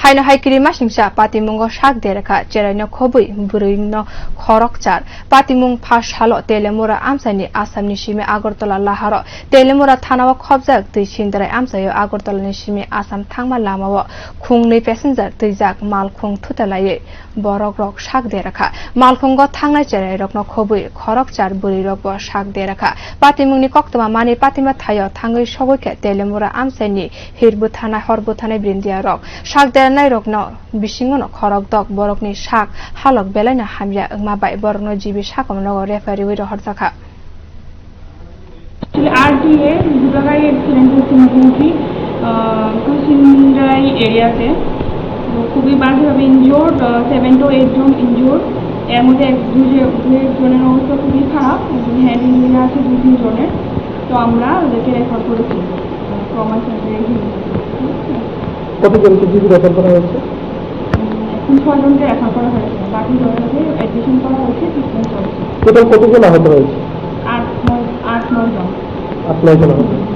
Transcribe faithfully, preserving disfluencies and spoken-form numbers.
Haino hai kiri masingcha patimungo sak derakha, cheraino khobwi bwrwino khorokchar. Patimung pha salo Telemura amchaini Assamni simi Agartala laharo Telemura thanao khobjak twi Sindarai amchaio Agartalani simi Assam thangma lamao khungnwi passenger twijak, malkhung thutalaiwi borokrok sak derakha. Malkhungo thangnai cherairokno khobwi khorokchar bwrwirokbo sak derakha. Patimungni koktwma manwi patima thaio thangwi sogwi khe Telemura amchaini hir bwthanai, hor bwthanai brindiarok sak dernairokno bisingono khorokdok borokni sak halok belaino hamya wngma bai borokno G B sakomnogo refer rwui rohorjakha. Actually, R T A, দুটাকাই অ্যাক্সিডেন্ট হচ্ছে মোটামুটি, আহ, কুশিন্দ্রাই এরিয়াতে। তো খুবই বাজেভাবে ইনজুর্ড, আহ, seven two eight জন ইনজুর্ড। এর মধ্যে এক দুই জন, দুই একজনের অবস্থা খুবই খারাপ, একজন হ্যান্ড ইনজুরি আছে দুই তিন জনের। তো আমরা ওদেরকে রেফার করেছি, আহ, ট্রমা সেন্টারে। কতজনকে জিবি রেফার করা হয়েছে? উম, এখন ছয়জনকে রেফার করা হয়েছে, বাকি জনকে অ্যাডমিশন করা হয়েছে, ট্রিটমেন্ট চলছে। টোটাল কতজন আহত হয়েছে? আট নয়, আট নয় জন। আট নয় জন আহত।